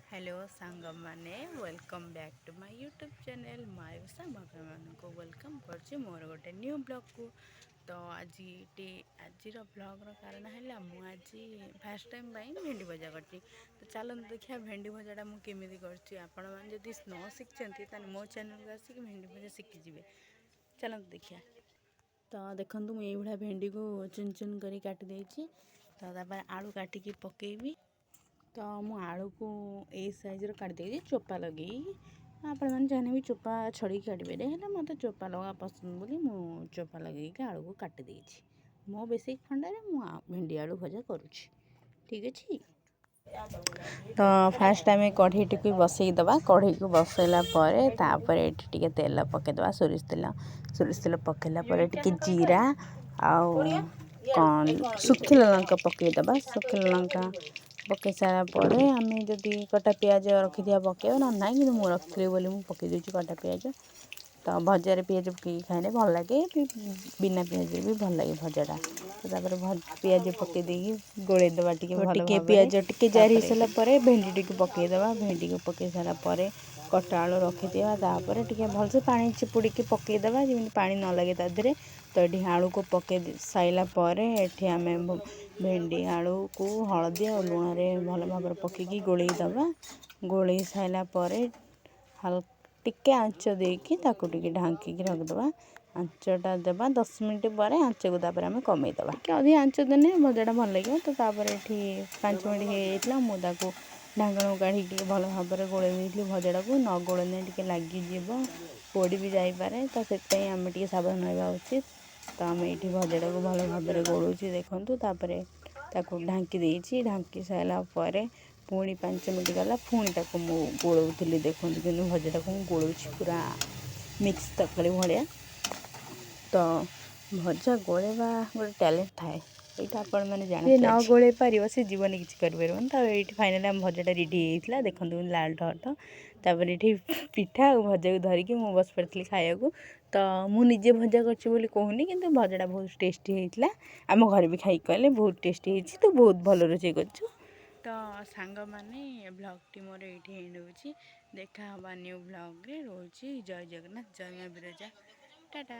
Hello ସାଙ୍ଗମାନେ, welcome back to my YouTube channel ମାୟୁସା। ମୁଁ ଆପଣମାନଙ୍କୁ welcome କରୁଛି ମୋର ଗୋଟେ ନ୍ୟୁ ବ୍ଲଗ୍କୁ। ତ ଆଜି ଆଜିର ବ୍ଲଗ୍ର କାରଣ ହେଲା, ମୁଁ ଆଜି ଫାର୍ଷ୍ଟ ଟାଇମ୍ ପାଇଁ ଭେଣ୍ଡି ଭଜା କରିଛି। ତ ଚାଲନ୍ତୁ ଦେଖିବା ଭେଣ୍ଡି ଭଜାଟା ମୁଁ କେମିତି କରୁଛି। ଆପଣମାନେ ଯଦି ନ ଶିଖିଛନ୍ତି, ତାହେଲେ ମୋ ଚ୍ୟାନେଲ୍କୁ ଆସିକି ଭେଣ୍ଡି ଭଜା ଶିଖିଯିବେ। ଚାଲନ୍ତୁ ଦେଖିବା। ତ ଦେଖନ୍ତୁ, ମୁଁ ଏଇଭଳିଆ ଭେଣ୍ଡିକୁ ଚୁନ ଚୁନ କରି କାଟି ଦେଇଛି। ତ ତାପରେ ଆଳୁ କାଟିକି ପକେଇବି। ତ ମୁଁ ଆଳୁକୁ ଏଇ ସାଇଜ୍ର କାଟି ଦେଇଛି ଚୋପା ଲଗେଇ। ଆପଣମାନେ ଚାହିଁଲେ ବି ଚୋପା ଛଡ଼େଇକି କାଟିପାରିବେ, ହେଲେ ମୋତେ ଚୋପା ଲଗା ପସନ୍ଦ ବୋଲି ମୁଁ ଚୋପା ଲଗେଇକି ଆଳୁକୁ କାଟି ଦେଇଛି। ମୋ ବେସିକ୍ ଫଣ୍ଡାରେ ମୁଁ ଭେଣ୍ଡି ଆଳୁ ଭଜା କରୁଛି, ଠିକ୍ ଅଛି। ତ ଫାଷ୍ଟ ଆମେ କଢ଼େଇଟିକୁ ବସେଇ ଦେବା। କଢ଼େଇକୁ ବସେଇଲା ପରେ ତାପରେ ଏଠି ଟିକେ ତେଲ ପକାଇଦେବା, ସୋରିଷ ତେଲ। ସୋରିଷ ତେଲ ପକାଇଲା ପରେ ଟିକେ ଜିରା ଆଉ କ'ଣ ଶୁଖିଲା ଲଙ୍କା ପକାଇଦେବା। ଶୁଖିଲା ଲଙ୍କା ପକାଇ ସାରିଲା ପରେ ଆମେ ଯଦି କଟା ପିଆଜ ରଖିଥିବା ପକାଇବା, ନହେଲେ ନାହିଁ। କିନ୍ତୁ ମୁଁ ରଖିଥିଲି ବୋଲି ମୁଁ ପକାଇ ଦେଉଛି କଟା ପିଆଜ। ତ ଭଜାରେ ପିଆଜ ପକାଇକି ଖାଇଲେ ଭଲ ଲାଗେ ବି, ବିନା ପିଆଜରେ ବି ଭଲ ଲାଗେ ଭଜାଟା। ତ ତାପରେ ପିଆଜ ପକାଇ ଦେଇକି ଗୋଳେଇ ଦେବା ଟିକେ ଭଲ ଟିକେ। ଭାବରେ। ପିଆଜ ଟିକେ ଜାରି ତାପରେ ହେଇସାରିଲା ପରେ ଭେଣ୍ଡିଟିକୁ ପକାଇଦେବା। ଭେଣ୍ଡିକୁ ପକାଇ ସାରିଲା ପରେ କଟା ଆଳୁ ରଖିଥିବା, ତାପରେ ଟିକେ ଭଲସେ ପାଣି ଚିପୁଡ଼ିକି ପକାଇଦେବା, ଯେମିତି ପାଣି ନ ଲାଗେ ତା ଦେହରେ। ତ ଏଠି ଆଳୁକୁ ପକାଇ ସାରିଲା ପରେ ଏଠି ଆମେ ଭେଣ୍ଡି ଆଳୁକୁ ହଳଦୀ ଆଉ ଲୁଣରେ ଭଲ ଭାବରେ ପକାଇକି ଗୋଳେଇ ଦେବା। ଗୋଳେଇ ସାରିଲା ପରେ ଟିକେ ଆଞ୍ଚ ଦେଇକି ତାକୁ ଟିକେ ଢାଙ୍କିକି ରଖିଦେବା। ଆଞ୍ଚଟା ଦେବା 10 ମିନିଟ୍ ପରେ ଆଞ୍ଚକୁ ତାପରେ ଆମେ କମେଇଦେବା। ଟିକେ ଅଧିକ ଆଞ୍ଚ ଦେଲେ ଭଜାଟା ଭଲ ଲାଗିବ। ତ ତାପରେ ଏଠି 5 ମିନିଟ୍ ହେଇଯାଇଥିଲା, ମୁଁ ତାକୁ ଢାଙ୍କଣକୁ କାଢ଼ିକି ଟିକେ ଭଲ ଭାବରେ ଗୋଳେଇ ଦେଇଥିଲି ଭଜାଟାକୁ। ନ ଗୋଳେଇଲେ ଟିକେ ଲାଗିଯିବ, ପୋଡ଼ି ବି ଯାଇପାରେ। ତ ସେଥିପାଇଁ ଆମେ ଟିକେ ସାବଧାନ ରହିବା ଉଚିତ। ତ ଆମେ ଏଇଠି ଭଜାଟାକୁ ଭଲ ଭାବରେ ଗୋଳଉଛି ଦେଖନ୍ତୁ। ତାପରେ ତାକୁ ଢାଙ୍କି ଦେଇଛି। ଢାଙ୍କି ସାରିଲା ପରେ ପୁଣି 5 ମିନିଟ୍ ଗଲା, ପୁଣି ତାକୁ ମୁଁ ଗୋଳଉଥିଲି। ଦେଖନ୍ତୁ, କିନ୍ତୁ ଭଜାଟାକୁ ମୁଁ ଗୋଳଉଛି ପୁରା ମିକ୍ସ ତରକାରୀ ଭଳିଆ। ତ ଭଜା ଗୋଳେଇବା ଗୋଟେ ଟ୍ୟାଲେଣ୍ଟ ଥାଏ, ଏଇଟା ଆପଣମାନେ ଯିଏ ଜାଣନ୍ତି। ନ ଗୋଳେଇ ପାରିବ, ସେ ଜୀବନରେ କିଛି କରିପାରିବନି। ତ ଏଇଠି ଫାଇନାଲି ଆମ ଭଜାଟା ରେଡ଼ି ହେଇଯାଇଥିଲା, ଦେଖନ୍ତୁ ଲାଲ ଠଠ। ତାପରେ ଏଠି ପିଠା ଆଉ ଭଜାକୁ ଧରିକି ମୁଁ ବସି ପଡ଼ିଥିଲି ଖାଇବାକୁ। ତ ମୁଁ ନିଜେ ଭଜା କରିଛି ବୋଲି କହୁନି, କିନ୍ତୁ ଭଜାଟା ବହୁତ ଟେଷ୍ଟି ହେଇଥିଲା। ଆମ ଘରେ ବି ଖାଇକି କହିଲେ, ବହୁତ ଟେଷ୍ଟି ହେଇଛି, ତୁ ବହୁତ ଭଲ ରୋଷେଇ କରିଛୁ। ତ ସାଙ୍ଗମାନେ, ବ୍ଲଗ୍ଟି ମୋର ଏଇଠି ଏଣ୍ଡ ହେଉଛି। ଦେଖା ହେବା ନ୍ୟୁ ବ୍ଲଗ୍ରେ। ରହୁଛି, ଜୟ ଜଗନ୍ନାଥ, ଜୟ ମା ବିରଜା, ଟାଟା।